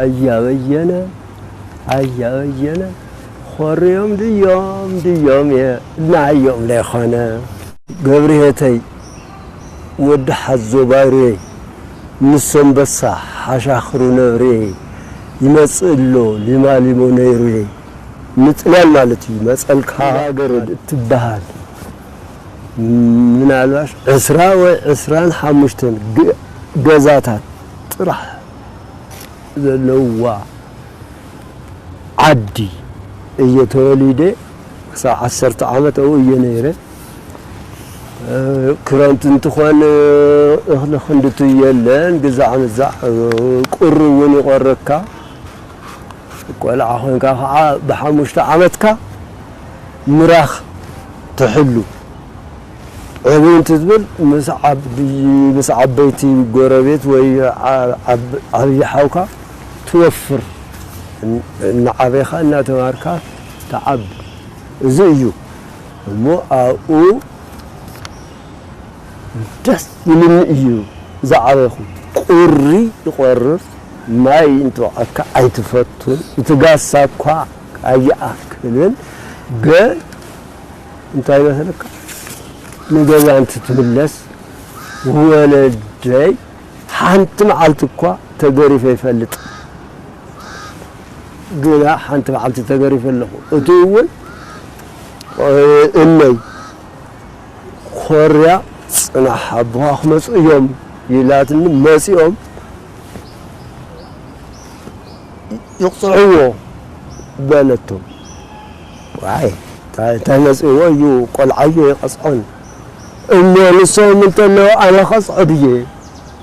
ኣያ በየነ ኣያ በየነ ኾርዮም ድዮም ድዮም እየ እናዓዮም ለይኾነ ገብርሄተይ ወዲ ሓዞ ባይሩየ ምስ ኣንበሳ ሓሻኽሩ ነብርየ ይመጽእ ኣሎ ሊማሊሞ ነይሩየ ምጥልያን ማለት እዩ መጸልካ ገረድ እትበሃል ምናልባሽ ዕስራ ወይ ዕስራን ሓሙሽተን ገዛታት ጥራሕ ዘለዋ ዓዲ እየ ተወሊደ ክሳብ ዓሰርተ ዓመት ኣብኡ እየ ነይረ ክረምቲ እንትኾን እኽሊ ክንድቱ የለን ግዛዕ ምዛዕ ቁሪ እውን ይቆረካ ቆልዓ ኮይንካ ከዓ ብሓሙሽተ ዓመትካ ምራኽ ትሕሉ ዕብይ እንትትብል ምስ ዓቢ ምስ ዓበይቲ ጎረቤት ወይ ዓብዪ ሓውካ ትወፍር እናዓበኻ እናተማርካ ትዓቢ እዚ እዩ እሞ ኣብኡ ደስ ዝብልኒ እዩ ዝዓበኹ ቁሪ ይቆርር ማይ እንትወዓካ ኣይትፈቱን እቲ ጋሳ እኳ ኣይኣክልን ግን እንታይ ይመስለካ ንገዛ እንትትምለስ ወለደይ ሓንቲ መዓልቲ እኳ ተገሪፈ ይፈልጥ ግና ሓንቲ መዓልቲ ተገሪፈ ኣለኹ እቲ እውን እነይ ኮርያ ጽናሕ ኣቦኻ ክመጹ እዮም ይላትኒ መጺኦም ይቕጽዕዎ በለቶም ዋይ እንታይ መጽእዎ እዩ ቆልዓዮ ይቐጽዖን እሞ ንሶም እንተለዉ ኣነ ቐጽዖ ድየ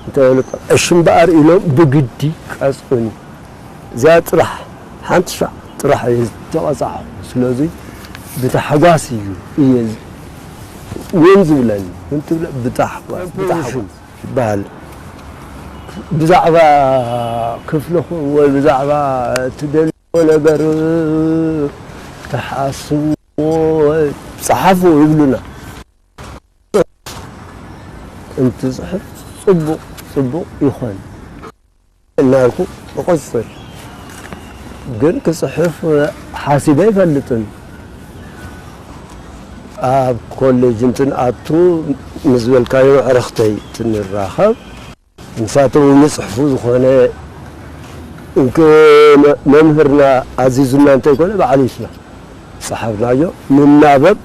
እንተበሉ እሺ እምበኣር ኢሎም ብግዲ ቀጽዑኒ እዚኣ ጥራሕ ሓንቲ ሻዕ ጥራሕ እየ ዝተቐጻዕኹ ስለዚ ብታሕጓስ እዩ እየ እውን ዝብለኒ ግን ትብለ ብታሕጓስ ብታሕጓስ ይበሃል ብዛዕባ ክፍልኹም ወይ ብዛዕባ ትደልዎ ነገር ትሓስብዎ ጸሓፉ ይብሉና እንትጽሕፍ ጽቡቕ ጽቡቕ ይኾን እናልኩ እቕጽል ግን ክጽሕፍ ሓሲበ ኣይፈልጥን ኣብ ኮሌጅ እንትንኣቱ ምስ በልካዮ ኣዕርኽተይ ትንራኸብ ንሳቶም ይጽሕፉ ዝኾነ መምህርና ኣዚዙና እንተይኮነ ባዕሉ ይስና ጸሓፍናዮ ንናበብ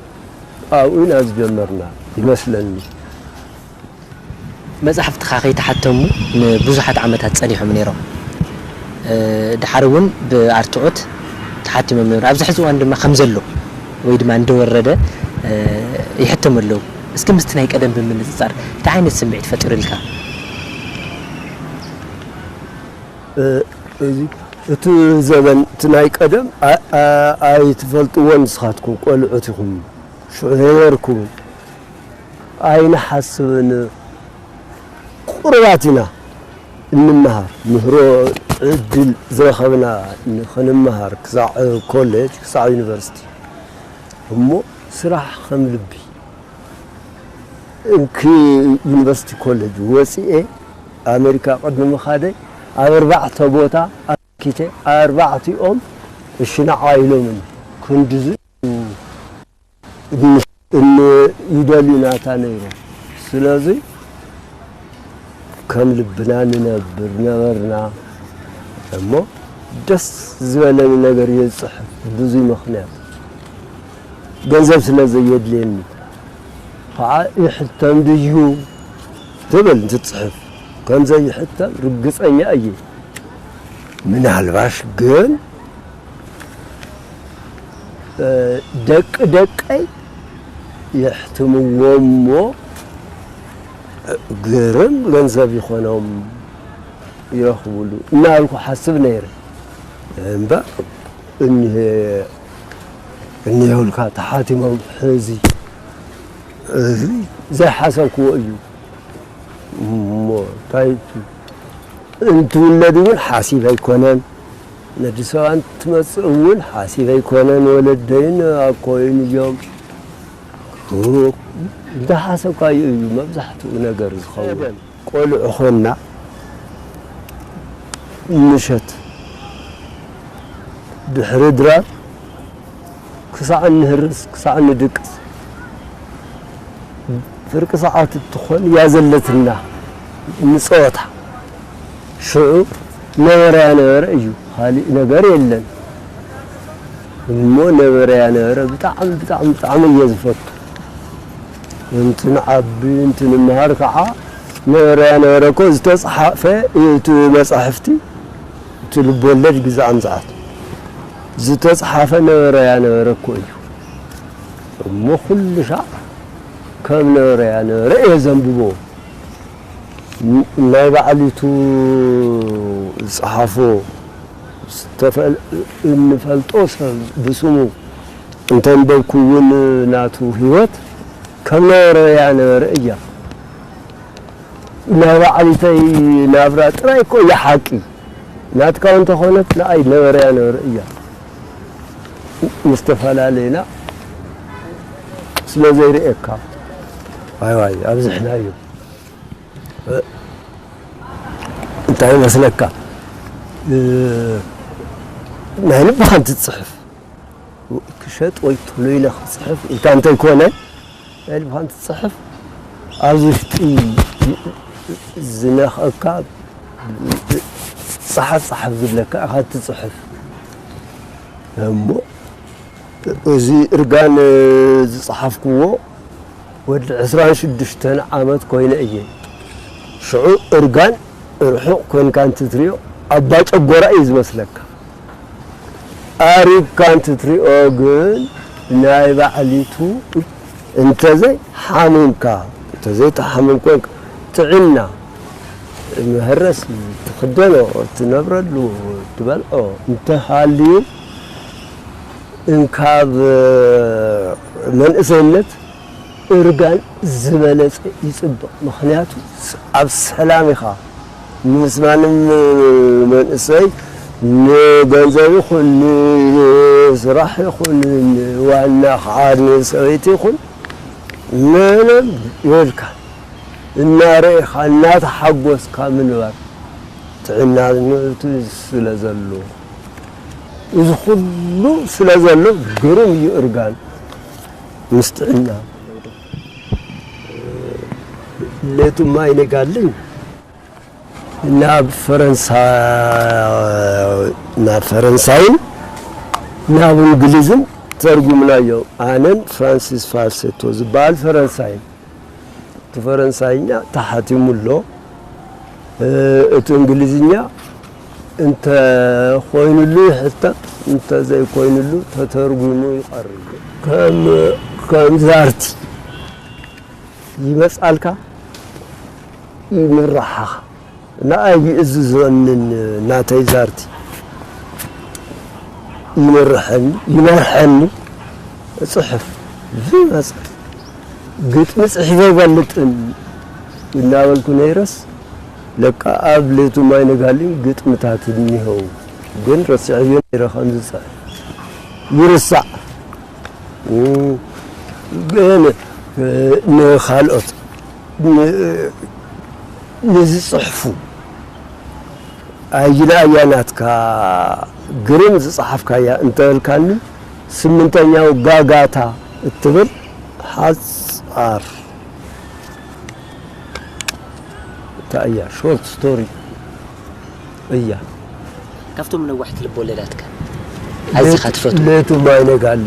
ኣብኡ ኢና ዝጀመርና ይመስለኒ መጻሕፍትኻ ከይተሓተሙ ንብዙሓት ዓመታት ጸኒሖም ነይሮም። ድሓር እውን ብኣርትዖት ተሓቲሞም ነይሮም። ኣብዚ ሕዚ እዋን ድማ ከም ዘሎ ወይ ድማ እንደወረደ ይሕተሙ ኣለዉ። እስኪ ምስቲ ናይ ቀደም ብምንጽጻር እንታይ ዓይነት ስምዒት ፈጢሩልካ? እቲ ዘበን እቲ ናይ ቀደም ኣይትፈልጥዎን ንስኻትኩም ቆልዑት ኢኹም ሽዑ ዘይነበርኩምን ኣይንሓስብን ቁሩባት ኢና እንመሃር ምህሮ ዕድል ዝረኸብና ንኽንመሃር ክሳዕ ኮሌጅ ክሳዕ ዩኒቨርሲቲ እሞ ስራሕ ከም ልቢ እንኪ ዩኒቨርሲቲ ኮሌጅ ወፂኤ ኣሜሪካ ቅድሚ ምኻደይ ኣብ ኣርባዕተ ቦታ ኣመልኪተ ኣርባዕቲኦም እሽናዓ ኢሎምኒ ክንድዚ ይደልዩ ናታ ነይሮም ስለዚ ከም ልብና ንነብር ነበርና እሞ ደስ ዝበለኒ ነገር እየ ዝፅሕፍ ብዙይ ምኽንያት ገንዘብ ስለ ዘየድልየኒ ከዓ ይሕተም ድዩ ትብል እንትትፅሕፍ ከም ዘይሕተም ርግፀኛ እየ ምናልባሽ ግን ደቂ ደቀይ የሕትምዎ እሞ ግርም ገንዘብ ይኾኖም ይረኽብሉ እናበልኩ ሓስብ ነይረ እምበር እኒሀ እኒሀውልካ ተሓቲሞም ሕዚ እዚ ዘይሓሰብክዎ እዩ እሞ እንታይ እንትውለድ እውን ሓሲብ ኣይኮነን ነዲ ሰባ እንትመፅእ እውን ሓሲብ ኣይኮነን ወለደይን ኣኮይን እዮም እንዳሓሰብካዮ እዩ መብዛሕትኡ ነገር ዝኸውን ቆልዑ ኾንና ምሸት ድሕሪ ድራር ክሳዕ እንህርስ፣ ክሳዕ ንድቅስ፣ ፍርቂ ሰዓት እትኾን እያ ዘለትና ንጸወታ። ሽዑ ነበረያ ነበረ እዩ፣ ካሊእ ነገር የለን። እሞ ነበረያ ነበረ ብጣዕሚ፣ ብጣዕሚ፣ ብጣዕሚ እየ ዝፈቱ። እንቲ ንዓቢ፣ እንቲ ንምሃር ከዓ ነበረያ ነበረ እኮ ዝተፅሓፈ እዩ፣ እቲ መፃሕፍቲ፣ እቲ ልቦለድ ግዛዕ ምፅዓት ዝተፅሓፈ ነበረያ ነበረ እኮ እዩ። እሞ ኩሉ ሻዕ ከም ነበረያ ነበረ እየ ዘንብቦ። ን-፣ ናይ ባዕሊቱ ዝፀሓፎ ዝተፈል-፣ እንፈልጦ ሰብ ብስሙ እንተንበብኩ እውን ናቱ ህይወት ከም ነበረያ ነበረ እያ። ናይ ባዕሊተይ ናብራ ጥራይ እኮ እያ ሓቂ። ናትካ እንተኾነት ንኣይ ነበረያ ነበረ እያ። ምስ ተፈላለና ስለ ዘይርእየካ፣ ዋይ ዋይ ኣብዝሕናዮ። እንታይ ይመስለካ? እ፣ ናይ ልብኻ እንትትጽሕፍ፣ ክሸጥ ወይ ቶሎ ኢለ ክጽሕፍ ኢልካ እንተይኮነ፣ ናይ ልብኻ እንትትጽሕፍ፣ ኣብዚ ውሽጢ ዝነኽአካ፣ ጸሓፍ ጸሓፍ ዝብለካ ኢኻ እትጽሕፍ። እሞ እዚ እርጋን ዝጸሓፍክዎ ወዲ ዕስራን ሽዱሽተን ዓመት ኮይነ እየ። ሽዑ እርጋን ርሑቕ ኮንካ እንትትሪኦ ኣባ ጨጎራ እዩ ዝመስለካ። ኣሪግካ እንትትሪኦ ግን ናይ ባዕሊቱ እንተዘይ ሓሚምካ፣ እንተዘይ ተሓምም ኮንካ ጥዕና፣ መህረሲ፣ ትኽደኖ፣ ትነብረሉ፣ ትበልዖ እንተሃልዩ እንካብ መንእሰይነት እርጋን ዝበለጸ ይጽብቕ። ምኽንያቱ ኣብ ሰላም ኢኻ። ምስ ማንም መንእሰይ ንገንዘብ ይኹን ንስራሕ ይኹን ንዋና ከዓ ንሰበይቲ ይኹን ምንም የብልካ። እናረኢኻ እናተሓጎስካ ምንባር ጥዕና ንእቱ ስለ ዘሎ፣ እዚ ኩሉ ስለ ዘሎ ግሩም እዩ እርጋን ምስ ጥዕና። ሌቱ ማይ ነጋልኝ ናብ ፈረንሳ-፣ ናብ ፈረንሳይን ናብ እንግሊዝን ተርጉምናዮ። ኣነን ፍራንሲስ ፋልሴቶ ዝበሃል ፈረንሳይን። እቲ ፈረንሳይኛ ተሓቲሙ ኣሎ። እ፣ እቲ እንግሊዝኛ እንተ ኮይኑሉ ይሕተት፣ እንተ ዘይኮይኑሉ ተተርጉሙ ይቐርብ። ከም፣ ከም ዛርቲ ይመጻልካ፣ ይምርሓኻ። ንኣይ ይእዝዘንን ናተይ ዛርቲ ይመርሐኒ፣ ይመርሐኒ። እጽሕፍ ዝመጽእ ግጥሚ ጽሒፈ ይፈልጥን እናበልኩ ነይረስ፣ ለካ ኣብ ሌቱ ማይ ነጋሊን ግጥምታት እኒሀው። ግን ረሲዐዮ ነይረ ከም ዝጽሕፍ። ይርሳዕ። ግን ንኻልኦት ን-፣ ንዝጽሕፉ ኣይላ እያ ናትካ ግርም ዝጸሓፍካያ እንተበልካኒ፣ ስምንተኛው ጋጋታ እትብል ሓጻር እታ እያ፣ ሾርት ስቶሪ እያ። ካብቶም ነዋሕቲ ልብ ወለዳትካ ኣዚኻ ትፈትዎ? ሌቱ ማይ ነጋሊ።